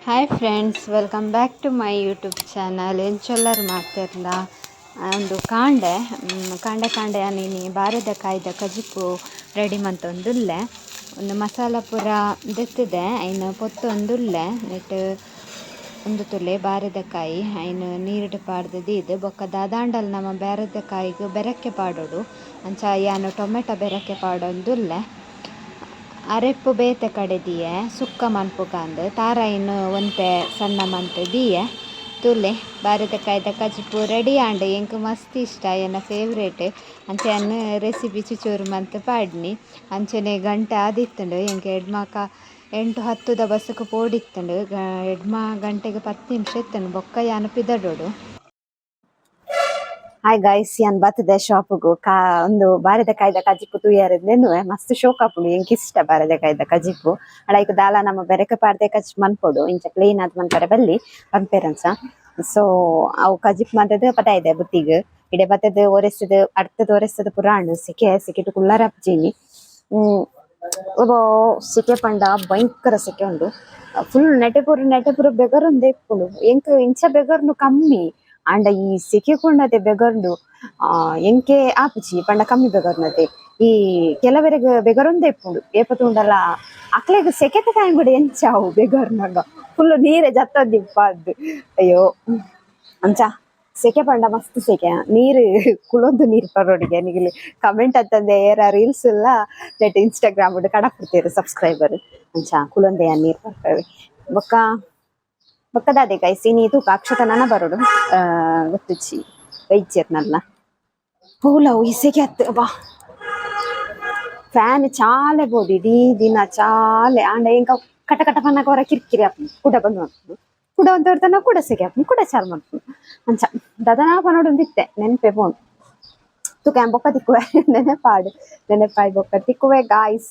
Hi friends, welcome back to my YouTube channel. ಎಂಚೊಲ್ಲರ್ ಮಾತೆರ್ಲ? ಒಂದು ಕಾಂಡೆ ಕಾಂಡೆ ಕಾಂಡೆ ಇನಿ ಬಾರೆದ ಕಾಯ್ದ ಕಜಿಪು ರೆಡಿ ಮಂತೊಂದುಲ್ಲೆ. ಒಂದು ಮಸಾಲ ಪೂರ ದೆತ್ತದೆ, ಐನ್ ಪೊತ್ತೊಂದುಲ್ಲೆ. ನೆಟ್ ಉಂದು ತೂಲೆ, ಬಾರೆದ ಕಾಯಿ. ಐನ್ ನೀರ್ಡ್ ಪಾಡ್ದ್ ದೀದ್ ಬೊಕ್ಕ ದಾದಾಂಡಲ ನಮ ಬಾರೆದ ಕಾಯಿಗ್ ಬೆರಕೆ ಪಾಡೊಡು. ಅಂಚ ಯಾನ್ ಟೊಮೆಟೊ ಬೆರಕೆ ಪಾಡೊಂದುಲ್ಲೆ. ಅರೆಪ್ಪು ಬೇತೆ ಕಡೆ ದೀಯೆ, ಸುಕ್ಕ ಮನ್ಪುಗಂದ್. ತಾರಾಯಿನ್ ಒಂತೆ ಸಣ್ಣ ಮಂತ್ ದೀಯೆ. ತೂಲೆ, ಬಾರೆದ ಕಾಯ್ದ ಕಜಿಪು ರೆಡಿ ಆಂಡ್. ಎಂಕ್ ಮಸ್ತ್ ಇಷ್ಟ, ಎನ್ನ ಫೇವ್ರೇಟ್. ಅಂಚ ಯಾನ್ ರೆಸಿಪಿ ಚುಚೂರು ಮಂತ್ ಪಾಡ್ನಿ. ಅಂಚನೆ ಗಂಟೆ ಆದಿತ್ತುಂಡು. ಎಂಕ್ ಎಡ್ಮಕ 8:10ದ ಬಸ್ಸುಕು ಪೋಡಿತ್ತುಂಡು. 8 ಗಂಟೆಗೆ 10 ನಿಮಿಷ ಇತ್ತುಂಡು. ಬೊಕ್ಕ ಯಾನ್ ಪಿದಡೋಡು. ಹಾಯ್ ಗೈಸ್, ಯಾನ್ ಬತ್ತದೆ ಶಾಪುಗು. ಕಾ ಒಂದು ಬಾರೆದ ಕಾಯ್ದ ಕಜಿಪು ತೂಯರೆ ನೆನ್ನುವೆ. ಮಸ್ತ್ ಶೋಕ್ ಆಪುಂಡು. ಎಂಕ್ ಇಷ್ಟ ಬಾರೆದ ಕಾಯ್ದ ಕಜಿಪು. ಅಡ ಐಕ್ ದಾಲ ನಮ್ಮ ಬೆರಕೆ ಪಾಡ್ದೆ ಕಜಿಪು ಮನ್ಪೊಡು. ಇಂಚ ಪ್ಲೇನ್ ಆದ್ ಮನ್ಪರೆ ಬಲ್ಲಿ ಪನ್ಪೆರಂಚ. ಸೊ ಅವು ಕಜಿಪು ಮಂತುದು ಪತ್ತಾಯ್ದೆ ಬುತ್ತಿಗ್. ಇಡೆ ಬತ್ತದ್ ಒರೆಸುದು, ಅಡ್ತದ್ ಒರೆಸುದು ಪುರ ಆಂಡ್. ಸೆಕೆ ಸೆಕೆಟ್ ಕುಲ್ಲರೆ ಆಪುಜಿ. ಸೆಕೆ ಪಂಡ ಭಯಂಕರ ಸೆಕೆ ಉಂಡು. ಫುಲ್ ನೆಟೆ ಪೂರ ನೆಟೆ ಪೂರ ಬೆಗರೊಂದೆ ಇಪ್ಪುಂಡು. ಎಂಕ್ ಇಂಚ ಬೆಗರ್ನು ಕಮ್ಮಿ. ಆಂಡ ಈ ಸೆಕೆ ಕೊಂಡತೆ ಬೆಗರ್ಂಡು ಎಂಕೆ ಆಪುಜಿ. ಪಂಡ ಕಮ್ಮಿ ಬೆಗರ್ನತೆ. ಈ ಕೆಲವರೆಗ್ ಬೆಗರೊಂದೆ ಇಪ್ಪುಂಡು ಏಪ ತೂಂಡಲ. ಅಕ್ಲೆಗ್ ಸೆಕೆತ ಟೈಮ್ ಕೂಡ ಎಂಚ ಅವು ಬೆಗರ್ನಾಗ ಫುಲ್ ನೀರೆ ಜತ್ತೊಂದಿಪ್ಪದ್ದು. ಅಯ್ಯೋ, ಅಂಚ ಸೆಕೆ ಪಂಡ ಮಸ್ತ್ ಸೆಕೆ. ನೀರು ಕುಲೊಂದು ನೀರು ಪರೋಡಿಗೆ. ನಿಗಲು ಕಮೆಂಟ್ ಅತ್ತಂದೆ ಏರ ರೀಲ್ಸ್ ಎಲ್ಲ ನೆಟ್ ಇನ್ಸ್ಟಾಗ್ರಾಮ್ ಕಡಪುಡ್ತೇರು ಸಬ್ಸ್ಕ್ರೈಬರ್. ಅಂಚ ಕುಲೊಂದೆ ನೀರು ಪರ್ಪವೆ. ಬೊಕ್ಕ ಬೊಕ್ಕ ದಾದೆ ಗೈಸ್, ಇನಿ ತೂಕ ಅಕ್ಷತ ನನ ಬರೋಡು. ಗೊತ್ತುಚ್ಚಿ ವೈದ್ಯರ್ನಲ್ಲ ಪೂಲವು. ಈ ಸೆಕೆ ಅತ್ತು ಬಾ. ಫ್ಯಾನ್ ಚಾಲೆ ಬೋಡು, ಇಡೀ ದಿನ ಚಾಲೆ. ಆಂಡ ಎಂಕ ಕಟ ಕಟ ಪನ್ನಗ ಹೊರ ಕಿರಿಕಿರಿ ಆಪುಂಡು. ಕುಡ ಬಂದ್ ಮನ್ಪುಂಡು, ಕುಡ ಒಂತವರ್ತನ ಕುಡ ಸೆಕೆ ಆಪುಂಡು, ಕುಡ ಚಾಲು ಮನ್ಪುಂಡು. ಅಂಚ ದದನಾ ಪನೋಡೊಂದಿತ್ತೆ, ನೆನ್ಪೆ ಪೋಂಡು. ತೂಕ, ಬೊಕ್ಕ ತಿಕ್ಕುವೆ. ನೆನಪಾಡು, ನೆನಪಾಯ್ ಬೊಕ್ಕ ತಿಕ್ಕುವೆ guys.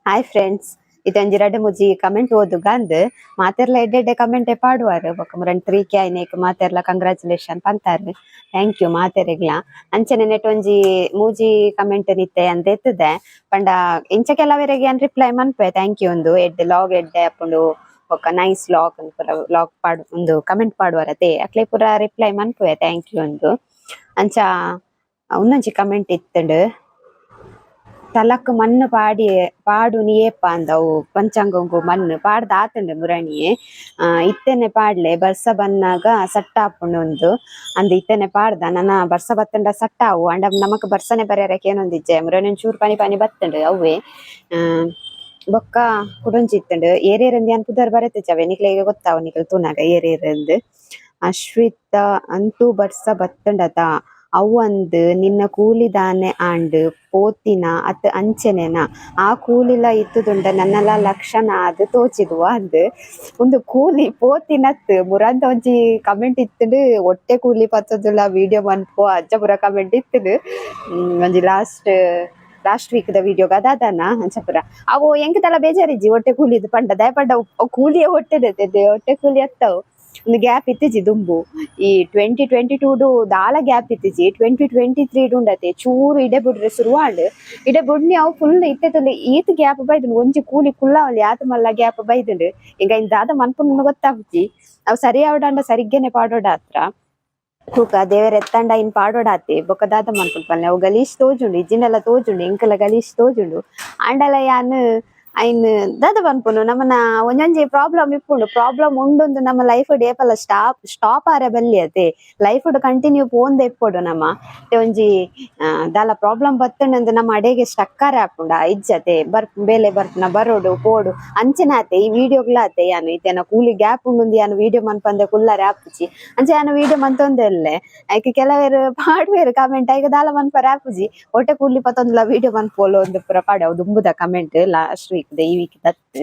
Hi friends, ಇದೊಂಜಿ ರಡ್ಡ್ ಮೂಜಿ ಕಮೆಂಟ್ ಓದುಗಂದ್. ಮಾತೆರ್ಲ ಎಡ್ಡೆ ಎಡ್ಡೆ ಕಮೆಂಟೆ ಪಾಡುವಾರ್. ಬೊಕ್ಕ ಮುರನ್ 3K ಆಯ್ನೇಕ್ ಮಾತೆರ್ಲ ಕಂಗ್ರಾಚುಲೇಷನ್ ಪಂತಾರ್. Thank you ಮಾತೆರೆಗ್ಲ. ಅಂಚನೆ ನೆಟ್ ಒಂಜಿ ಮೂಜಿ ಕಮೆಂಟ್ ನಿತ್ತೆ ಅಂದ್ ಎತ್ತದೆ. ಪಂಡ ಇಂಚ ಕೆಲವರೆಗೆ ಯಾನ್ ರಿಪ್ಲೈ ಮನ್ಪೆ, thank you ಒಂದು ಎಡ್ಡೆ ಲಾಗ್ ಎಡ್ಡೆ ಆಪುಂಡು, ಬೊಕ್ಕ ನೈಸ್ ಲಾಗ್ ಪೂರ ಲಾಗ್ ಪಾಡ್ ಒಂದು ಕಮೆಂಟ್ ಪಾಡುವರತೆ. ಅಕ್ಲೆ ಪೂರ ರಿಪ್ಲೈ ಮನ್ಪುವೆ, thank you ಒಂದು. ಅಂಚ ಉನ್ನೊಂಜಿ ಕಮೆಂಟ್ ಇತ್ತುಂಡು. ತಲಕ್ ಮಣ್ಣು ಪಾಡಿ ಪಾಡುನಿ ಏಪ ಅಂದವು. ಪಂಚಾಂಗಂಗು ಮಣ್ಣು ಪಾಡ್ದ್ ಆತುಂಡು ಮುರಣಿಯೇ. ಇತ್ತೆನೆ ಪಾಡ್ಲೆ, ಬರ್ಸ ಬನ್ನಾಗ ಸಟ್ಟ ಆಪುಂಡು ಒಂದು ಅಂದ್. ಇತ್ತೆನೆ ಪಾಡ್ದ ನನ ಬರ್ಸ ಬತ್ತುಂಡ ಸಟ್ಟ ಆವು. ಅಂಡ ನಮಕ್ ಬರ್ಸನೆ ಬರ್ಯರೆ ಕೇನೊಂದಿಜ್ಜೆ ಮುರಣಿ. ಒಂಚೂರು ಪನಿ ಪನಿ ಬತ್ತುಂಡು ಅವ್ವೆ. ಬೊಕ್ಕ ಕುಡೊಂಜಿ ಇತ್ತುಂಡು. ಏರೇರಂದ್ ಯಾನ್ ಪುದರ್ ಬರೆತಿಜವೆ. ನಿಕ್ಲೆಗ್ ಗೊತ್ತಾವು ನಿಕಲ್ ತೂನಗ ಏರೇರಂದ್. ಅಶ್ವಿತ ಅಂತೂ ಬರ್ಸ ಬತ್ತುಂಡತ ಅವ್ವಂದ್ ನಿನ್ನ ಕೂಲಿದಾನೆ ಆಂಡ್ ಪೋತಿನ ಅತ್ ಅಂಚೆನೆನ ಆ ಕೂಲಿಲ ಇತ್ತುದುಂಡ ನನ್ನಲ ಲಕ್ಷಣ ಆದ್ ತೋಚಿದುವ ಅಂದ್. ಉಂದು ಕೂಲಿ ಪೋತಿನತ್ ಮುರಂತ ಒಂಜಿ ಕಮೆಂಟ್ ಇತ್ತುಂಡು. ಒಟ್ಟೆ ಕೂಲಿ ಪತ್ತೊಂದುಲ ವಿಡಿಯೋ ಮನ್ಪು ಅಂಚ ಪೂರ ಕಮೆಂಟ್ ಇತ್ತುಂಡು. ಒಂಜಿ last last week ದ ವಿಡಿಯೋ ದಾದನ ಅಂಚ ಪೂರ. ಅವು ಎಂಕ್ ದಾಲ ಬೇಜಾರಿಜ್ಜಿ ಒಟ್ಟೆ ಕೂಲಿದ್ ಪಂಡ. ದಾಯೆ ಪಂಡ ಕೂಲಿಯೇ ಹೊಟ್ಟೆ ಹೊಟ್ಟೆ ಕೂಲಿ ಅತ್ತವು. ಒಂದು ಗ್ಯಾಪ್ ಇತ್ತಿಜಿ ದುಂಬು. ಈ 2022 ದಾಲ ಗ್ಯಾಪ್ ಇತ್ತಿಜಿ. 2023 ಉಂಡತೆ ಚೂರು ಇಡೆ ಬುಡ್ರೆ ಶುರುವಾಂಡ್. ಇಡೆ ಬುಡ್ನಿ ಅವು ಫುಲ್ ಇತ್ತೆ ತೂಲೆ ಈತ್ ಗ್ಯಾಪ್ ಬೈದುಂಡು. ಒಂಜಿ ಕೂಲಿ ಕುಲ್ಲಾವಲಿ ಆತ್ ಮಲ್ಲ ಗ್ಯಾಪ್ ಬೈದುಂಡು. ಈಗ ಇನ್ ದಾದ ಮನ್ಪುಂಡು ಗೊತ್ತಾಪುಜಿ. ಅವು ಸರಿ ಆವಡಂಡ ಸರಿಗ್ಗೆನೆ ಪಾಡೋಡ ಹತ್ರ. ತೂಕ, ದೇವೆರ್ ಎತ್ತಂಡ ಇನ್ ಪಾಡೋಡಾತೆ. ಬೊಕ್ಕ ದಾದ ಮನ್ಪುಂಡು ಪನ್ಲೆ. ಅವು ಗಲೀಜ್ ತೋಜುಂಡು, ಇಜ್ಜಿಂಡಲ ತೋಜುಂಡು. ಎಂಕಲ ಗಲೀಜ್ ತೋಜುಂಡು. ಆಂಡಲ ಯಾನ್ ಐನ್ ದಾದ ಪನ್ಪುನು, ನಮನ ಒಂಜೊಂಜಿ ಪ್ರಾಬ್ಲಮ್ ಇಪ್ಪುಂಡು. ಪ್ರಾಬ್ಲಮ್ ಉಂಡುಂದು ನಮ್ಮ ಲೈಫ್ ಏಪಲ ಸ್ಟಾಪ್ ಸ್ಟಾಪ್ ಆರೆ ಬಲ್ಲಿ ಅತೆ. ಲೈಫ್ ಕಂಟಿನ್ಯೂ ಪೋಂದೆ ಇಪ್ಪೊಡು ನಮ. ಒಂಜಿ ದಾಲ ಪ್ರಾಬ್ಲಮ್ ಬತ್ತುಂಡು ನಮ್ಮ ಅಡೆಗೆ ಸ್ಟಕ್ ಆರೆ ಆಪುಂಡ? ಇಜ್ಜತೆ. ಬರ್ ಬೇಲೆ ಬರ್ಪುನ ಬರೋಡು ಪೋಡು ಅಂಚನೆ ಆತೆ. ಈ ವಿಡಿಯೋಗ್ಲ ಆತೆ. ಯಾನು ಇತ್ತೆನ ಕೂಲಿ ಗ್ಯಾಪ್ ಉಂಡುಂದು ಯಾನು ವಿಡಿಯೋ ಮನ್ಪಂದೆ ಕುಲ್ಲರೆ ಆಪುಜಿ. ಅಂಚ ಯಾನು ವಿಡಿಯೋ ಮಂತೊಂದೆ ಇಲ್ಲೆ. ಐಕ್ ಕೆಲವೆರ್ ಪಾಡುವೆರ್ ಕಮೆಂಟ್. ಐಕ್ ದಾಲ ಮನ್ಪರೆ ಆಪುಜಿ. ಒಟ್ಟೆ ಕೂಲಿ ಪತ್ತೊಂದುಲ ವಿಡಿಯೋ ಮನ್ಪೋಲು ಒಂದು ಪೂರ ಪಾಡೆ. ಅವು ದುಂಬುದ comment, last week, ಈ ವೀಕ್ ದತ್ತು.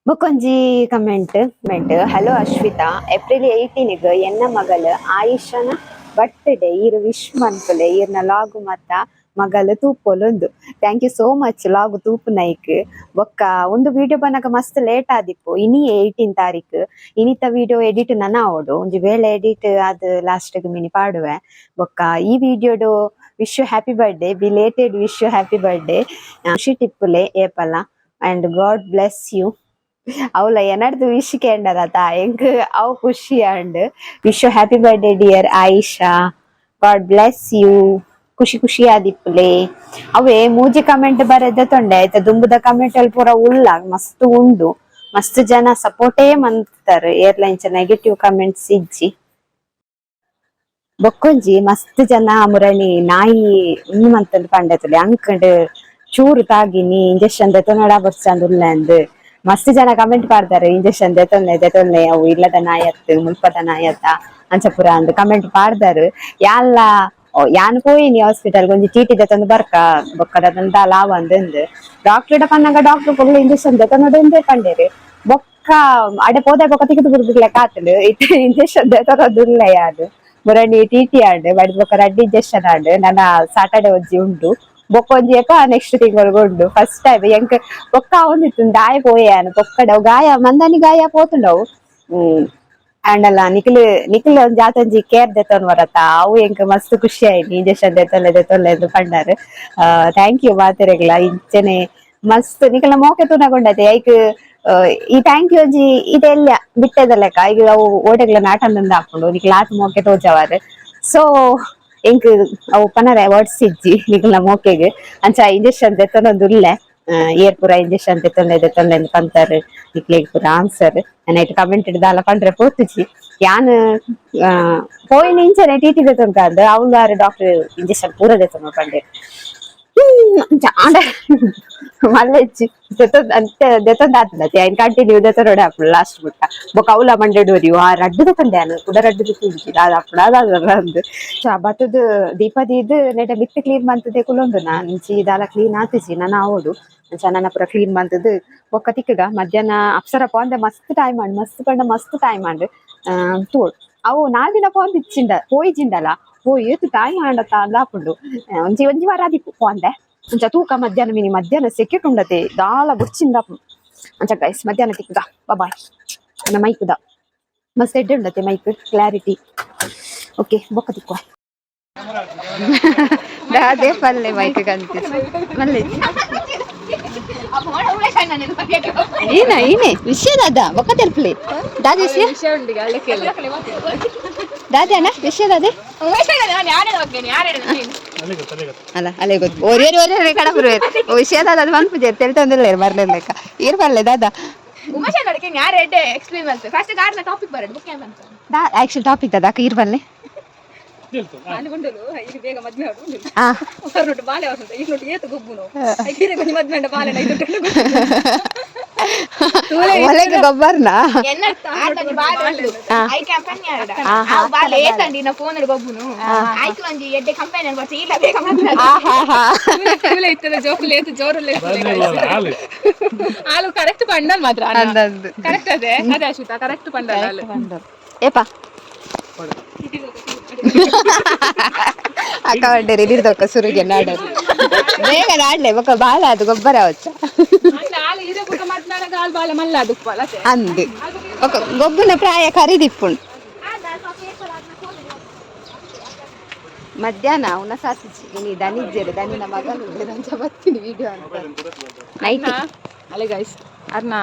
ಬೊಕೊಂಜಿ comment comment "hello Ashwitha, April 18 ಎನ್ನ ಮಗಲ್ ಆಯುಷನ ಬರ್ತ್ಡೇ. ಈರ್ ವಿಶ್ ಮನ್ಪುಲೆ. ಈರ್ನ ಲಾಗು ಮತ್ತ ಮಗಲ್ ತೂಪೊಲುಂದು." Thank you so much log ತೂಪುನೈಕ್. ಬೊಕ್ಕ ಒಂದು ವಿಡಿಯೋ ಬನ್ನಗ ಮಸ್ತ್ ಲೇಟ್ ಆದಿಪ್ಪು. ಇನಿ 18 ತಾರೀಕು. ಇನಿತ ವಿಡಿಯೋ ಎಡಿಟ್ ನನ ಆವೊಡು. ಒಂಜಿ ವೇಳೆ ಎಡಿಟ್ ಆದ್ ಲಾಸ್ಟ್ ಮಿನಿ ಪಾಡುವೆ. ಬೊಕ್ಕ ಈ ವಿಡಿಯೋಡು wish you happy birthday, belated wish you happy birthday. ಖುಷಿ ಟಿಪ್ಪುಲೆ ಏಪಲ and god bless you. ಅವಲ ಎನಡ್ದು ವಿಶ್ ಕೇಂಡರತ ಎಂಕ್ ಅವು ಖುಷಿ and wish happy birthday dear Ayesha, God bless you, ಖುಷಿ ಖುಷಿ ಆದಿಪ್ಪುಲೆ. ಅವೇ ಮೂಜಿ ಕಮೆಂಟ್ ಬರೆದ ತೊಂಡೆ ಆಯ್ತಾ, ದುಂಬುದ ಕಮೆಂಟ್ ಅಲ್ಲಿ ಪೂರ ಉಲ್ಲ ಮಸ್ತ್ ಉಂಡು, ಮಸ್ತ್ ಜನ ಸಪೋರ್ಟೇ ಮಂತಾರೆ, airlines negative comments ಇಜ್ಜಿ. ಬೊಕ್ಕೊಂಜಿ ಮಸ್ತ್ ಜನ ಮುರಣಿ ನಾಯಿ ಉಂದು ಮಂತಂದು ಪಂಡತಲೆ ಅಂಕಂಡ್ ಚೂರು ತಾಗಿನಿ ಇಂಜೆಕ್ಷನ್ ದೆತೊನಡ ಬರ್ಸಂದ್ ಉಲ್ಲಂದ್ ಮಸ್ತ್ ಜನ ಕಮೆಂಟ್ ಪಾಡ್ತಾರೆ. ಇಂಜೆಕ್ಷನ್ ದೆತೊನ್ನೆ ದೆತೊನ್ನೆ, ಅವು ಇಲ್ಲದ ನಾಯತ್ ಮುಲ್ಪದ ನಾಯತ್ತ ಅಂಚಪುರ ಅಂದ್ ಕಮೆಂಟ್ ಪಾಡ್ದಾರು. ಯಾಲ್ಲ ಯಾನ್ ಪೋಯಿನಿ ಹಾಸ್ಪಿಟಲ್, ಒಂಜಿ ಚೀಟಿ ದೆತೊಂದು ಬರ್ಕ ಬೊಕ್ಕದ ದಾಲ ಅಂದ್ ಡಾಕ್ಟರ್ ಪನ್ನಗ doctor full injection ದೆತೊನೊಡು ಅಂದೇ ಪಂಡೇರು. ಬೊಕ್ಕ ಅಡೆ ಪೋದೆ ಬೊಕ್ಕ ತಿಕ್ಕಿದು ಬುಡ್ಬಿಡ್ಲೆಕ್ಕ ಆತುಂಡು. ಇತ್ತೆ ಇಂಜೆಕ್ಷನ್ ದೆತೊನೊದುಲ್ಲ ಯಾನ್. ಮುರಣಿ ಟಿಟಿ ಆಂಡ್ ಬಡ್ ಬೊಕ್ಕ ರಡ್ಡ್ ಇಂಜೆಕ್ಷನ್ ಆಂಡ್. ನನ ಸಾಟರ್ಡೆ ಒಂಜಿ ಉಂಡು, ಬೊಕ್ಕ ಒಂಜಿ ಏಪ ನೆಕ್ಸ್ಟ್ ತಿಂಗಳಿಗೆ ಉಂಡು. ಫಸ್ಟ್ ಟೈಮ್ ಎಂಕ್ ಬೊಕ್ಕ ಆವೊಂದಿತ್ತು, ದಾಯ ಪೋಯೆ ಬೊಕ್ಕಡ ಗಾಯ ಮಂದಾನಿ ಗಾಯ ಪೋತುಂಡವು. ಆಂಡಲ ನಿಕ್ಲು ನಿಕ್ಲು ಒಂಜಿ ಆತೊಂಜಿ ಕೇರ್ ದೆತೊನ್ ಬರತ್ತ, ಅವು ಎಂಕ್ ಮಸ್ತ್ ಖುಷಿ ಆಯ್ತು. ಇಂಜೆಕ್ಷನ್ ದೆತೊನ್ಲೆ ದೆತೊನ್ಲೆ ಅಂದ್ ಪಂಡಾರ್. Thank you ಮಾತೆರೆಗ್ಲ. ಇಂಚನೆ ಮಸ್ತ್ ನಿಕಲ್ನ ಮೋಕೆ ತೂನಗೊಂಡತೆ ಐಕ್ ಈ thank you ಒಂಜಿ ಇದೆಲ್ಲ ಬಿಟ್ಟೆದ ಲೆಕ್ಕ. ಈಗ ಅವು ಓಟೆಗ್ಲ ನಾಟಂದಂದ ಹಾಕೊಂಡು ನಿಕ್ಲ ಆತ್ ಮೋಕೆ ತೋಜವಾರ್. ಸೊ ಎಂಕ್ ಅವು ಪನರೆ ವರ್ಡ್ಸ್ ಇಜ್ಜಿ ನಿಕಲ್ನ ಮೋಕೆಗ್. ಅಂಚ ಇಂಜೆಕ್ಷನ್ ದೆತ್ತೊಂದು ಉಲ್ಲೆ. ಏರ್ ಪೂರ ಇಂಜೆಕ್ಷನ್ ದೆತ್ತೊಂದೆ ದೆತ್ತೊಂದೆ ಅಂದ್ ಪಂತಾರ್, ನಿಕ್ಲೆಗ್ ಪೂರ answer. Night comment ದಾಲ ಪಂಡ್ರೆ ಪೋತುಜಿ. ಯಾನ್ ಪೋಯಿನ ಇಂಚನೆ ಟಿಟಿ ದೆತ್ತೊಂದು, ಅವ್ಲು ಆರು ಡಾಕ್ಟರ್ ಇಂಜೆಕ್ಷನ್ ಪೂರ ದೆತ್ತೊಂದು ಪಂಡೆರ್. ಅಂಚ ಆಂಡ ಮಲ್ಲೆಚ್ಚಿ ದೆತ್ತೊಂದು ಅಂತೆ ದೆತ್ತೊಂದು ಆತದ ಐನ್ ಕಂಟಿನ್ಯೂ ದೆತ್ತೊನೊಡೆ ಆಪುಂಡು ಲಾಸ್ಟ್ ಮುಟ್ಟ. ಬೊಕ್ಕ ಅವ್ಲ ಮಂಡೆಡ್ ಒರಿಯು ಆ ರಡ್ಡ್ ದೆತ್ತೊಂಡೆ ಯಾನ್, ಕುಡ ರಡ್ಡ್ ದೆತ್ತೊಂದಿಜ್ಜಿ ದಾದ ಆಪುಂಡು ಅದಾದ ಅಂದ್. ಬತ್ತುದು ದೀಪ ದೀದ್ ನೆಟ ಮಿತ್ತ್ ಕ್ಲೀನ್ ಮಂತುದೆ ಕುಲೊಂದು ನಾ. ಇಂಚಿ ದಾಲ ಕ್ಲೀನ್ ಆತಿಜಿ, ನನ ಆವೊಡು. ಅಂಚ ನನ ಪೂರ ಕ್ಲೀನ್ ಮಂತುದು ಬೊಕ್ಕ ತಿಕ್ಕುಗ. ಮಧ್ಯಾಹ್ನ ಅಪ್ಸರ ಪೋಂದೆ ಮಸ್ತ್ ಟೈಮ್ ಆಂಡ್, ಮಸ್ತ್ ಪಂಡ ಮಸ್ತ್ ಟೈಮ್ ಆಂಡ್. ತೂಡ್ ಅವು ನಾಲ್ ದಿನ ಪೋಂದು ಇಚ್ಚಿಂಡ ಪೋಯಿಜಿಂಡಲ ಓ ಏತ್ ಟೈಮ್ ಆಂಡತ ಅಂದ್ ಆಪುಂಡು. ಒಂಜಿ ಒಂಜಿ ವಾರ ಆದಿಪ್ಪು ಪೋಂದೆ. ಅಂಚ ತೂಕ ಮಧ್ಯಾಹ್ನ ಮಿನಿ ಮಧ್ಯಾಹ್ನ ಸೆಕೆ ಉಂಡತೆ ದಾಲ ಬುಡ್ಚಿಂದ. ಅಂಚ ಗೈಸ್, ಮಧ್ಯಾಹ್ನ ತಿಕ್ಕುಗ, ಬಾಯ್. ನನ್ನ ಮೈಕ್ದ ಮಸ್ತ್ ಎಡ್ಡೆ ಉಂಡತೆ mic clarity. Okay, ಬೊಕ್ಕ ತಿಕ್ಕುವ. ದಾದೆ ಪಲ್ಲೆ ಮೈಕ್ ಕಂತಿ ಮಲ್ಲೆ ಏನ ಏನೇ ವಿಷಯ ದಾದ ಬೊಕ್ಕ ತೆಲ್ಪಲಿ ದಾದೆ ವಿಷಯ ದಾದೆ ಅಣ್ಣ ವಿಷಯ ದಾದೆ ಅಲ್ಲ ಅಲ್ಲೇ ಗೊತ್ತು. ಒರಿಯರಿ ಒರಿಯರಿ ಕಡ ಬರುವೇರು ವಿಷಯ ದಾದ ಅದು ಮನ್ಪುಜೆ ತೆಲ್ತೊಂದಿಲ್ಲ ಬರ್ಲೆ ಲೆಕ್ಕ ಈರ್ ಪಲ್ಲೆ ದಾದ. ಎಕ್ಸ್ಪ್ಲೇನ್ ಮಾಡ್ತೇವೆ. ಫಸ್ಟ್ ಗಾರ್ನ ಟಾಪಿಕ್ ಬರಡು ಬುಕ್ ಅಂತ. ದಾ ಆಕ್ಚುಲಿ ಟಾಪಿಕ್ ದಾದ ಈರ್ ಬಲ್ಲೆ. ಅನ್ಕೊಂಡಲು ಈಗ ಬೇಗ ಮದ್ವೆ ಆಡು. ಆ ಅವ್ರೊಟ್ಟು ಬಾಲೆ ಅವ್ರ ಈಗ ನೋಟು ಏತು ಗೊಬ್ಬುನು ಹೀರೆ ಕೊಂಚ ಮದ್ವೆ ಅಂಡ ಬಾಲೆ. ಒಲೆಗೆ ಗೊಬ್ಬರ್ನ. ಆಲು ಕರೆಕ್ಟ್ ಪಂಡಲ್ ಮಾತ್ರ ಕರೆಕ್ಟ್ ಅದೇ ಅದೇ ಅಶ್ವಿತಾ ಕರೆಕ್ಟ್ ಪಂಡಲ್ ಆಲು. ಏಪ ಅಕ್ಕ ಬಂಡೇರಿ ಹಿಡಿದೊಕ್ಕ ಸುರುಗೆ ನಾಡದು ಬೇಗ ನಾಡ್ಲೆ ಬೊಕ್ಕ ಬಾಳ ಅದು ಗೊಬ್ಬರ ಅವಚ್ಚ. ಆಲು ಹೀರೆ ಬುಕ್ಕ ಮದ್ನಾಗ ಆಲು ಬಾಲೆ ಮಲ್ಲ ದುಪ್ಪಲ. ಅಂದು ಬೊಕ್ಕ ಗೊಬ್ಬುನ ಪ್ರಾಯ ಖರೀದಿಪ್ಪುಂಡು. ಮಧ್ಯಾಹ್ನ ಅವನ ಸಾಸಿಜಿ ಇನಿ ದನಿಜ್ಜೆರು ದನಿನ ಮಗನು ಅಂಚ ಬರ್ತೀನಿ ವಿಡಿಯೋ ಅಂತ ನೈಟ್. ಅಲೆ ಗೈಸ್, ಅರ್ನ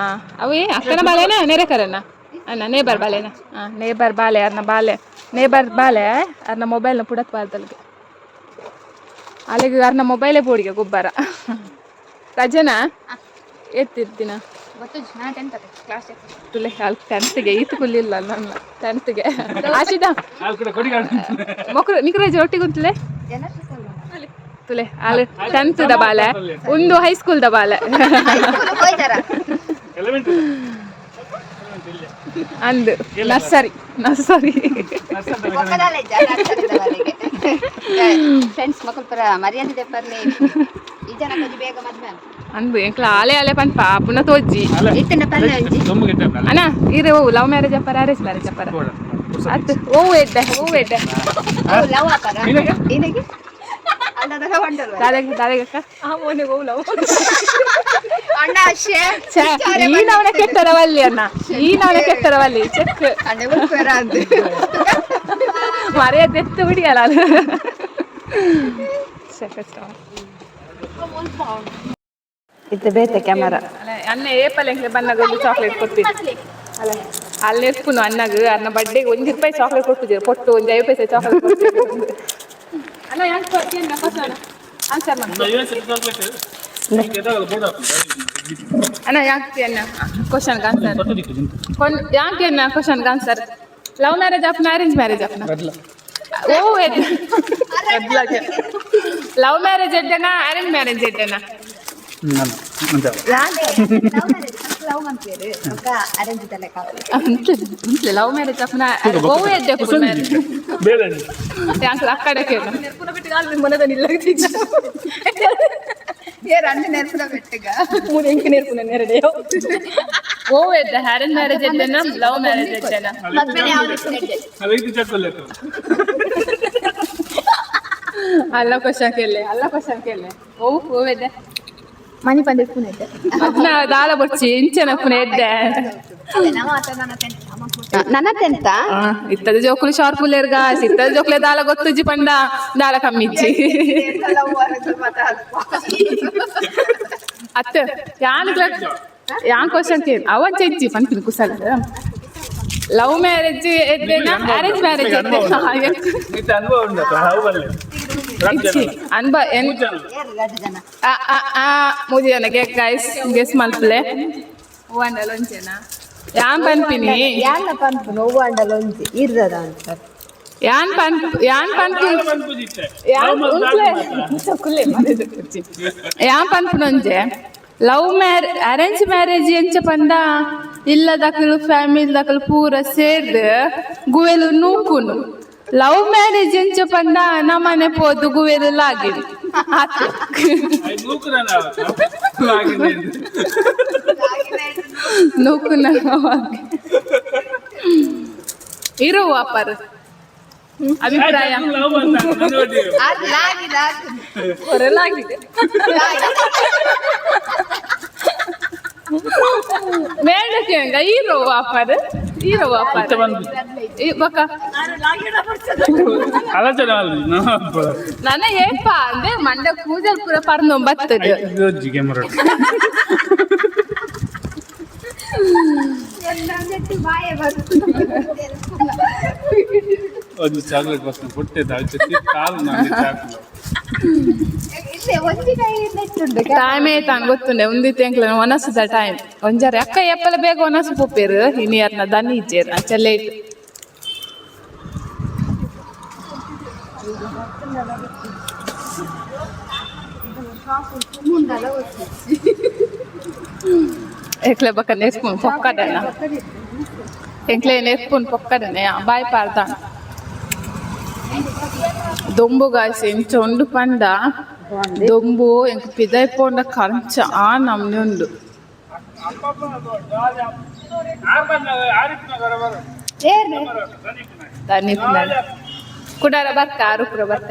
ಅವೇ ಅಕ್ಕನ ಬಾಲೆನಾ ನೆರೆಕರನ ಅಣ್ಣ ನೇಬರ್ ಬಾಲೆನಾ? ಹಾಂ, ನೇಬರ್ ಬಾಲೆ, ಅರ್ನ ಬಾಲೆ, ನೇಬರ್ ಬಾಲೆ. ಅರ್ನ ಮೊಬೈಲ್ನ ಪುಡತ್ ಬಾರ್ದಲ್ಗೆ ಅಲ್ಲಿಗೆ ಅರ್ನ ಮೊಬೈಲೇ ಬೋಡಿಗೆ ಗೊಬ್ಬರ. ರಜನಾ ಎತ್ತಿರ್ತೀನ ತುಲೆ ಅಲ್ಲಿ ಟೆಂತ್ಗೆ ಈತು ಕುಲ್ಲಿಲ್ಲ ನನ್ನ ಟೆಂತ್ಗೆ ಆಶಿದ ಮೊಕ್ರು ನಿಕ್ರ ರಜೆ ಒಟ್ಟಿಗೆ ಗುಂತಲೆ ತುಲೆ ಅಲ್ಲಿ ಟೆಂತ್ the ಬಾಲೆ, ಒಂದು high school the ಬಾಲೆ ಅಂದು nursery nursery. Friends ಮಕ್ಕಳು ಪರ ಮರ್ಯಾದೆ ದೆಪ್ಪರ್ನೆ ಈ ಜನ ಕೊಂಚ ಬೇಗ ಮದ್ವೆ. ಅಂದು ಎಂಕ್ಲ ಆಲೆ ಆಲೆ ಪನ್ಪ ಪುನಃ ತೋಜ್ಜಿ. ಇತ್ತಂಡ ಪಲ್ಲೆ ಒಂಜಿ. ಅಣ್ಣ ಇರೆ ಓ ಲವ್ ಮ್ಯಾರೇಜ್ ಅಪ್ಪರ ಅರೇಂಜ್ ಮ್ಯಾರೇಜ್ ಅಪ್ಪರ ಅತ್ ಓ ಎಡ್ಡೆ ಓ ಎಡ್ಡೆ. ಲವ್ ಆಪರ ಏನಾಗಿ ಅಲ್ಲದ ಹೊಂಡಲ್ವ? ದಾದಾಗೆ ದಾದಾಗಕ್ಕ. ಅಣ್ಣ ಶೇ. ಛೇ, ಈ ನವನ ಕೆಟ್ಟರವಲ್ಲಿ ಅಣ್ಣ, ಈ ನವನ ಕೆಟ್ಟರವಲ್ಲಿ ಚೆಕ್. ಅಣ್ಣ ಉಳ್ಪೇರ ಅಂದು. ಮರ್ಯಾದೆ ಎತ್ತು ಬಿಡಿಯಲ್ಲ ಅದು. ಛೇ, ಕಷ್ಟ. ಇತ್ತೆ ಬೇತೆ ಕ್ಯಾಮರಾ. ಅನ್ನ ಏಪಲ್ ಎಂಕ್ಲೆ ಬನ್ನಾಗ ಒಂದು ಚಾಕ್ಲೇಟ್ ಕೊಡ್ತೀನಿ. ಅಲ್ಲಿ ಎತ್ಪುನು ಅಣ್ಣಗ್ ಅನ್ನ ಬರ್ಡೇಗೆ 1 ರೂಪಾಯಿ ಚಾಕ್ಲೇಟ್ ಕೊಡ್ತಿದ್ದೀರ, ಪೊಟ್ಟು ಒಂದು 5 ಪೈಸೆ ಚಾಕ್ಲೇಟ್ ಕೊಡ್ತಿದ್ರು. ಅಣ್ಣ, ಯಾಕೆ ಆನ್ಸರ್ ಮಾಡಿ ಅಣ್ಣ. ಯಾಕೆ ಅಣ್ಣ ಕ್ವಶನ್ ಆನ್ಸರ್ ಕೊನ್ ಯಾಕೆ ಅಣ್ಣ question answer? Love marriage ಆಪ್ನ, arrange marriage ಆಪ್ನ? ಓ, ಲವ್ ಮ್ಯಾರೇಜ್ ಎಡ್ಡೆನಾ, ಅರೇಂಜ್ ಮ್ಯಾರೇಜ್ ಎಡ್ಡೆನಾ? ಲವ್ ಮಾಡ್ತೀರಿ, ಅರೇಂಜ್. ಲವ್ ಮ್ಯಾರೇಜ್ ಆಪ್ನ? ಓ, ಎಡ್ಡೆ ಯಾಕೆ ಅಕ್ಕಡೆ ಕೇಳ. ఏ రెండు నేర్పున పెట్టగా. ಓ, ಎದ್ದ ಅರೇಂಜ್ ಮ್ಯಾರೇಜ್ ಎಡ್ಡೆನಾ, ಲವ್ ಮ್ಯಾರೇಜ್ ಎಡ್ಡೆನಾ? ಅಲ್ಲ ಕ್ವಶನ್ ಕೇಳಿ, ಅಲ್ಲ ಕ್ವಶನ್ ಕೇಳಿ. ಓ ಓ, ಎದ್ದೆ. ಮನಿ పందిర్పునైతే. ಅದ್ನ ದಾಲ ಬೊಚ್ಚಿ ಇಂಚನ ಪುನ ಎಡ್ಡೆ. ನನತ್ತೆಂತ? ಇತ್ತದ ಜೋಕುಲು ಶಾರ್ಪ್ ಉಲ್ಲೇರ್ಗ, ಇತ್ತದ ಜೋಕುಲೆ ದಾಲ ಗೊತ್ತುಜ್ಜಿ ಪಂಡ ದಾಲ ಕಮ್ಮಿಜ್ಜಿ. ಅತ್ತ ಯಾನ್ ಯಾನ್ ಕ್ವಶನ್ ಕೇಳಿ ಅವ ಚೆಜ್ಜಿ ಪನ್ಪಿನ ಕುಸಲ್. ಲವ್ ಮ್ಯಾರೇಜ್ ಎಡ್ಡೆನಾ, ಅರೇಂಜ್ ಮ್ಯಾರೇಜ್ ಎಡ್ಡೆನಾ? ಇಜ್ಜಿ ಅನ್ಬ ಎನ್ ಆ ಆ ಆ ಮೂಜಿ ಜನ ಗೈಸ್ ಗೆಸ್ ಮಲ್ಪಲೆ. ಹೂವಂಡಲ ಒಂಜೆನಾ? ಯಾನ್ ಪನ್ಪಿನಿ? ಯಾನ ಪನ್ಪು ನೋವು ಅಂಡಲ ಒಂಜಿ ಇರ್ದದ ಅಂತ. ಯಾನ್ ಪನ್ಪ್ ಯಾನ್ ಪನ್ಪು ಯಾನ್ ಉಂತ್ಲೆ ಕುಲ್ಲೆ ಮನೆದು ಕುರ್ಚಿ. ಯಾನ್ ಪನ್ಪುನೊಂಜೆ, ಲವ್ ಮ್ಯಾರೇ ಅರೇಂಜ್ ಮ್ಯಾರೇಜ್ ಎಂಚ ಪಂಡ, ಇಲ್ಲದಕಲು ಫ್ಯಾಮಿಲಿ ದಕಲು ಪೂರ ಸೇರ್ದ್ ಗುವೆಲು ನೂಕುನು. ಲವ್ ಮ್ಯಾರೇಜ್ ಎಂಚ ಪಂಡ, ನಮ್ಮನೆ ಪೋದು ಗುವೆಲು ಲಾಗಿನ್ ಆತು. ನೂಕುನ ಇರು ವಾಪರ್ ಅಭಿಪ್ರಾಯ ಹೊರಲಾಗಿದೆ. ಮೇಡಕ್ಕೆ ಹೀರೋ ವಾಪರ್, ಹೀರೋ ವಾಪರ್ ಈ ಬಕ. ನನ್ನ ಏಪ ಅಂದ್ರೆ ಮಂಡ ಕೂದಲ್ ಪೂರ ಪರ್ದು ಬರ್ತದೆ. ಒಂದು ಚಾಕ್ಲೇಟ್ ಬರ್ತದೆ ಕೊಟ್ಟಿದ್ದ ಕಾಲು ನಾನು ಚಾಕ್ಲೇಟ್. ಟೈಮ್ ತಾನು ಗೊತ್ತುಂಡೆ ಒಂದಿತ್ತು ಎಂಕ್ಲ ಒನಸುದ ಟೈಮ್ ಒಂಜಾರೆ. ಅಕ್ಕ ಎಪ್ಪಲ ಬೇಗ ಒನಸು ಪೋಪೇರು. ಇನಿಯರ್ನ ದನಿ ಇಜ್ಜೇರು, ಅಂಚ ಲೇಟ್. ಎಕ್ಲೆ ಬಕ್ಕ ನೆಸ್ಪುನ್ ಪೊಕ್ಕಡನ, ಎಂಕ್ಲೆ ನೆಸ್ಪುನ್ ಪೊಕ್ಕಡನೆ ಬಾಯ್ ಪಾರ್ದಾನ. ದೊಂಬು ಗಾಯ್ಸ್, ಎಂಚ ಉಂಡು ಪಂಡ ದೊಂಬು ಎಂಕ್ ಪಿದೈ ಪೋಂಡ ಕಂಚ ಆ ನಮ್ನೆ ಉಂಡು. ದನಿ ಕುಡಾರ ಬರ್ಕ, ಆರು ಪುರ ಬರ್ಕ.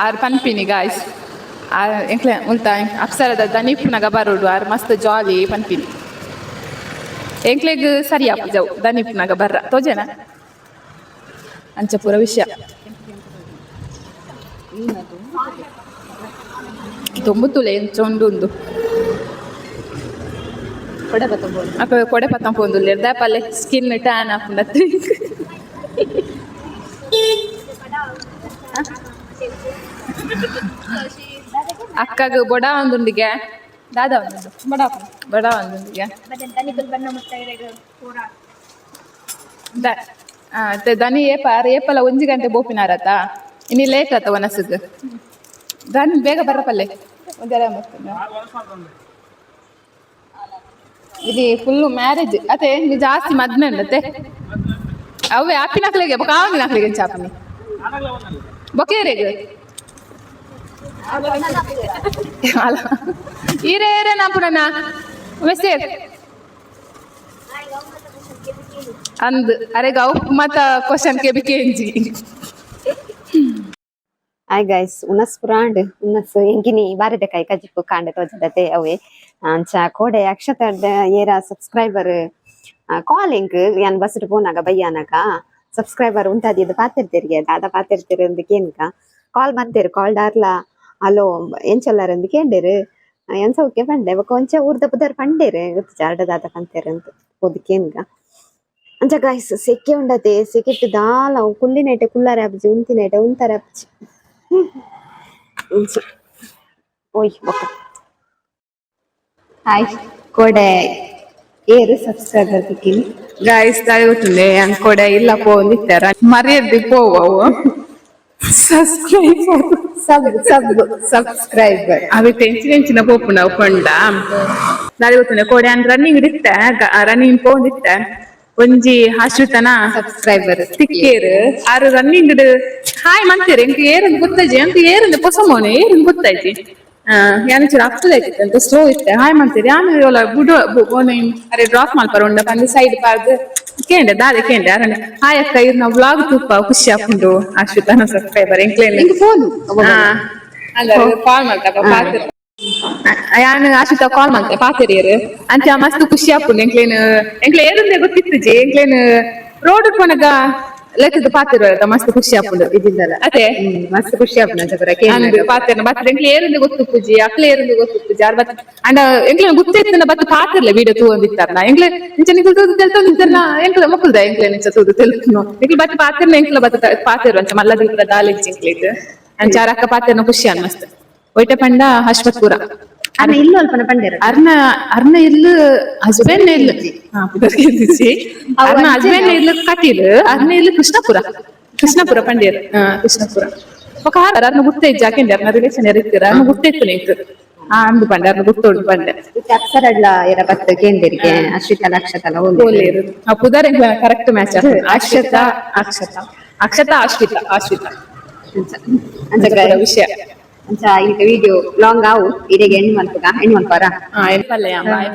ಆರು ಪನ್ಪಿನಿ ಗಾಯ್ಸ್, ಎಂಕ್ಲೆ ಮುಲ್ತ ಅಪ್ಸರದ ದನಿಪುನಗ ಬರೋಡು, ಆರು ಮಸ್ತ್ ಜಾಲಿ ಪನ್ಪಿನಿ. ಎಂಕ್ಲೆಗ್ ಸರಿ ಆಪುಜವು ದನಿಪುನಗ ಬರ್ರ ತೋಜೇನ ಅಂಚ ಪೂರ ವಿಷಯ. ದೊಂಬುತುಲೆ ಎಂಚ ಉಂಡು ಉಂದು. ಕೊಡೆ ಬತ್ತಬೋದು. ಅಪ್ಪ ಕೊಡೆ ಪತ್ತಂಪೊಂದುಲ್ಲೆರ್ ದಾಪಲ್ಲೆ ಸ್ಕಿನ್ ಟ್ಯಾನ್ ಆಪುಂಡತ್ತಿ. ಅಕ್ಕಗ್ ಬೊಡ ಒಂದುಂಡಿಗೆ, ದಾದ ಒಂದುಂಡು ಬಡ ಬಡ ಒಂದುಂಡಿಗೆ. ದನಿ ಏಪ ಆರ್ ಏಪಲ 1 ಗಂಟೆ ಬೋಪಿನಾರತ. ಇನ್ನು ಲೇಟ್ ಆತ ಒನಸುಗ್. ದನಿ ಬೇಗ ಬರಪಲ್ಲೆ ಒಂಜರ. ಇದು ಫುಲ್ ಮ್ಯಾರೇಜ್ ಅತ್ತೆ, ನೀ ಜಾಸ್ತಿ ಮದ್ಮೆ ಉಂಡತ್ತೆ. ಅವೇ ಆಪಿನಕ್ಲೆಗೆ ಬೊಕ ಆವಿನಕ್ಲೆಗೆ ಚಾಪಿನಿ ಬೊಕೇರೆಗ್ ಅಲ್ಲ. ಈರೆ ಏರೆ ನಾಪುಣನ ಮೆಸೇರ್ ಅಂದ್ ಅರೆ ಗೌ ಮತ ಕ್ವಶನ್ ಕೆ ಬಿಕೆಂಜಿ. ಹಾಯ್ ಗೈಸ್, ಉನಸ್ ಪುರಾಂಡ್ ಉನಸ್ ಎಂಕಿನಿ ಬಾರಿದ ಕೈ ಕಜಿಪು ಕಾಂಡೆ ತೋಜದತೆ ಅವೇ. ಅಂಚ ಕೋಡೆ ಅಕ್ಷತ ಏರ ಸಬ್ಸ್ಕ್ರೈಬರ್ ಕಾಲಿಂಗ್ ಯಾನ್ ಬಸ್ ಪೋನಾಗ ಬಯ್ಯಾನಾಗ ಸಬ್ಸ್ಕ್ರೈಬರ್ ಉಂಟಾದಿ ಇದು ಪಾತಿರ್ತಿರಿಗೆ ದಾದ ಪಾತಿರ್ತಿರಿ ಅಂದ್ ಕೇನ್ಕ ಕಾಲ್ ಬಂತೇರು ಕಾಲ್ ಡಾರ್ಲ. ಅಲೋ ಎಂಚೊಲ್ಲಾರಂದು ಕೇಂಡೇರು ಏನ್ ಸೌಖ್ಯ ಪಂಡೆ ಬೊಕ ಒಂಚ ಊರ್ದ ಪುದರ್ ಪಂಡೇರು ಗೊತ್ತು ಜಾರ್ಡ ದಾದ ಪಂತೇರು ಅಂತ ಪೋದು ಕೇನ್ಗ. ಅಂಚ ಗಾಯ್ಸ್, ಸೆಕೆ ಉಂಡತೆ, ಸೆಕೆಟ್ ದಾಲ ಕುಲ್ಲಿನೈಟೆ ಕುಲ್ಲಾರೆ ಆಪುಜಿ, ಉಂತಿನೈಟೆ ಉಂತಾರೆ ಆಪುಜಿ. ಅಂಚ ಓಯ್ ಬೊಕ ಹಾಯ್ ಕೋಡೆ ಏರು ಸಬ್ಸ್ಕ್ರೈಬರ್ ತಿಕ್ಕಿನಿ. ಗಾಯ್ಸ್, ದಾಯ ಅಂಕೋಡೆ ಇಲ್ಲ ಪೋಂದಿತ್ತಾರ ಮರ್ಯಾದೆ ಪೋವವು ಸಬ್ಸ್ಕ್ರೈಬ್. Sub sub subscriber. ಅవి ಟೆನ್ಷನ್ ಎಂಚಿನ ಪೋಪುಂಡ ಅವು ಪಂಡ ದಾಳಿ ಗೊತ್ತುಂಡೆ ಕೋಡೆ ಅನ್ ರನ್ನಿಂಗ್ ಇತ್ತೆ, ರನ್ನಿಂಗ್ ಪೋಂದಿತ್ತೆ, ಒಂಜಿ ಆಶ್ರಿತನ ಸಬ್ಸ್ಕ್ರೈಬರ್ ತಿಕ್ಕೇರು. ಆರು ರನ್ನಿಂಗ್ ಹಾಯ್ ಮಂತೇರು. ಎಂಕ್ ಏರಂದು ಗೊತ್ತಾಜಿ, ಎಂಕ್ ಏರಂದು ಪೊಸ ಮೋನೆ, ಏರಂದು ಗೊತ್ತಾಯ್ತಿ. ಯಾನ್ ಚೂರು ಅಪ್ಪದಾಯ್ತಿತ್ತು ಅಂತ ಸ್ಲೋ ಇತ್ತೆ. ಹಾಯ್ ಮಂತೇರು. ಯಾನ್ ಯೋಲ ಬುಡು ಓನೆ ಅರೆ ಡ್ರಾಪ್ ಮಲ್ಪರ ಉಂಡ ಪಂದ್ ಸೈಡ್ ಪಾರ್ದ್ ಕೇಂಡೆ ದಾದೆ ಕೇಂಡೆ. ಅರಣ ಹಾಯ್ ಅಕ್ಕ, ಇರ್ ನಾವು ವ್ಲಾಗ್ ತೂಪ ಖುಷಿ ಆಪುಂಡು. ಆಶ್ರಿತನ ಸಬ್ಸ್ಕ್ರೈಬರ್ ಎಂಕ್ಲೇನ್. ಫೋನ್ ಕಾಲ್ ಮಲ್ತಪ್ಪ ಪಾತೆರ್. ಯಾನ್ ಆಶ್ರಿತ ಕಾಲ್ ಮಲ್ತೆ ಪಾತೆರಿಯರು ಅಂಚ ಮಸ್ತ್ ಖುಷಿ ಆಪುಂಡು ಎಂಕ್ಲೇನ್. ಎಂಕ್ಲೆ ಏರುಂದೆ ಗೊತ್ತಿತ್ತುಜಿ. ಎಂಕ್ಲೇನ್ ರೋಡ್ ಪೋನಗ ಲೆಕ್ಕದ ಪಾತೆರ ಮಸ್ತ್ ಖುಷಿ ಆಪುಂಡು. ಇದಿಲ್ಲಲ್ಲ. ಅದೇ. ಮಸ್ತ್ ಖುಷಿ ಆಪುಂಡು ಅಂಚ ಪೂರ ಅಂದ್ ಕೇನ್ನಗ. ಪಾತೆರ್ನ ಬತ್ತ ಎಂಕ್ಲೆ ಏರುಂದೆ ಗೊತ್ತುಪ್ಪುಜಿ, ಅಕ್ಲೆ ಏರುಂದೆ ಗೊತ್ತುಪ್ಪುಜಿ. ಆರ್ ಬತ್ತ ಅಂಡ ಎಂಕ್ಲೆ ಗೊತ್ತಿತ್ತನ ಬತ್ತ ಪಾತೆರ್ಲೆ ವಿಡಿಯೋ ತೂವೊಂದಿತ್ತಾರ್ನ. ಎಂಕ್ಲೆ ಇಂಚ ನಿಕುಲ್ ತೂದು ತೆಲ್ತೊಂದಿತ್ತಾರ್ನ. ಎಂಕ್ಲೆ ಮೊಕುಲ್ದ ಎಂಕ್ಲೆ ಇಂಚ ತೂದು ತೆಲ್ಪುನು. ಎಂಕ್ಲೆ ಬತ್ತ ಪಾತೆರ್ನ, ಎಂಕ್ಲೆ ಬತ್ತ ಪಾತೆರು ಅಂಚ ಮಲ್ಲ ದಿಕ್ರ ದಾಲಿಜ್ಜಿ ಎಂಕ್ಲೆಗ್. ಅಂಚ ಆರ್ ಅಕ್ಕ ಪಾತೆರ್ನ ಖುಷಿ ಅನ್ ಮಸ್ತ್. ಒಯ್ಟೆ ಪಂಡ ಅಶ್ವತ್ಪುರ. ಅಣ್ಣ ಇಲ್ಲ ಅಲ್ಪನ ಪಂಡೇರ. ಅರ್ನ ಅರ್ನ ಇಲ್ಲು ಹಸ್ಬೆಂಡ್ ಇಲ್ಲು ಅರ್ನ ಹಸ್ಬೆಂಡ್ ಇಲ್ಲು ಕಟೀಲ್, ಅರ್ನ ಇಲ್ಲು ಕೃಷ್ಣಪುರ, ಕೃಷ್ಣಪುರ ಪಂಡೇರ್. ಕೃಷ್ಣಪುರ ఒక ಅರ್ನ ಗುರ್ತ ಇಜ್ಜಿ ಹಾಕೆಂಡೆ. ಅರ್ನ ರಿಲೇಷನ್ ಇರ್ತೀರ, ಅರ್ನ ಗುರ್ತ ಇತ್ತು ನಿಂಕ್. ಆ ಅಂದು ಪಂಡೆ, ಅರ್ನ ಗುರ್ತೋಡು ಪಂಡೆ. ಅಪ್ಸರಡ್ಲ ಏರ ಬತ್ತ ಕೇಂದಿರಿಗೆ ಅಶ್ವಿತ ಲಕ್ಷತಲ ಓಲೇರು. ಓಲೇರು. ಆ ಪುದರ್ ಕರೆಕ್ಟ್ ಮ್ಯಾಚ್. ಅಕ್ಷತಾ ಅಕ್ಷತಾ ಅಕ್ಷತಾ ಆಶ್ವಿತ ಆಶ್ವಿತ. ಅಂಚ ಅಂಚ ಅಂಚ ವಿಷಯ. ಅಂಚ ಈಗ ವಿಡಿಯೋ ಲಾಂಗ್ ಆವು, ಇಡೆಗೆ ಎಂಡ್ ಮಲ್ಪುಗ, ಎಂಡ್ ಮಲ್ಪಾರ. ಹಾ, ಪಲ್ಲೆ ಬಾಯ್.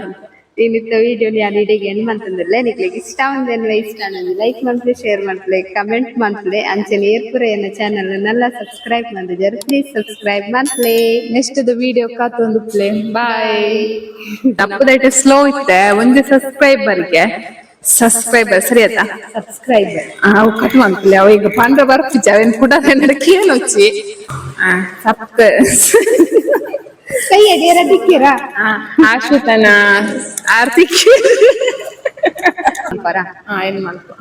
ಇನ್ನಿತ್ತ ವಿಡಿಯೋ ನಾನು ಇಡೆಗೆ ಎಂಡ್ ಮಂತಂದಿಲ್ಲ. ನಿಕ್ಲೆಗ್ ಇಷ್ಟ ಒಂದೇನ್ವೆ ಇಷ್ಟ ಅನ್ನೋದು ಲೈಕ್ ಮಲ್ಪಲೆ, ಶೇರ್ ಮಲ್ಪಲೆ, ಕಮೆಂಟ್ ಮಲ್ಪಲೆ. ಅಂಚನೆ ಏರ್ಪುರ ಎನ್ನ ಚಾನಲ್ ನಲ್ಲ ಸಬ್ಸ್ಕ್ರೈಬ್ ಮಂದಿಜರ್, ಪ್ಲೀಸ್ ಸಬ್ಸ್ಕ್ರೈಬ್ ಮಲ್ಪಲೆ. ನೆಕ್ಸ್ಟ್ ವಿಡಿಯೋ ಕಾತೊಂದು ಪ್ಲೇ ಬಾಯ್. ತಪ್ಪದೈಟೆ ಸ್ಲೋ ಇತ್ತೆ ಒಂಜಿ ಸಬ್ಸ್ಕ್ರೈಬರ್ಗೆ ಸಬ್ಸ್ಕ್ರೈಬರ್ ಸರಿ ಆತಾ. ಸಬ್ಸ್ಕ್ರೈಬರ್. ಅವು ಕಟ್ ಮಾಡ್ತಿಲ್ಲ. ಅವ ಈಗ ಪಂಡ್ರ ಬರ್ಪಿಚ್ಚ ಅವೇನು ಕುಡ ಕೇಳೊಚ್ಚಿ ಸಪ್ತ ಕೈ ಅಡಿಯರ ದಿಕ್ಕಿರಾ. ಆಶ್ವಿತನ ಆರ್ತಿಕ್ ಮಲ್ಪಾರ. ಏನ್ ಮಾಡ್ಕೊ.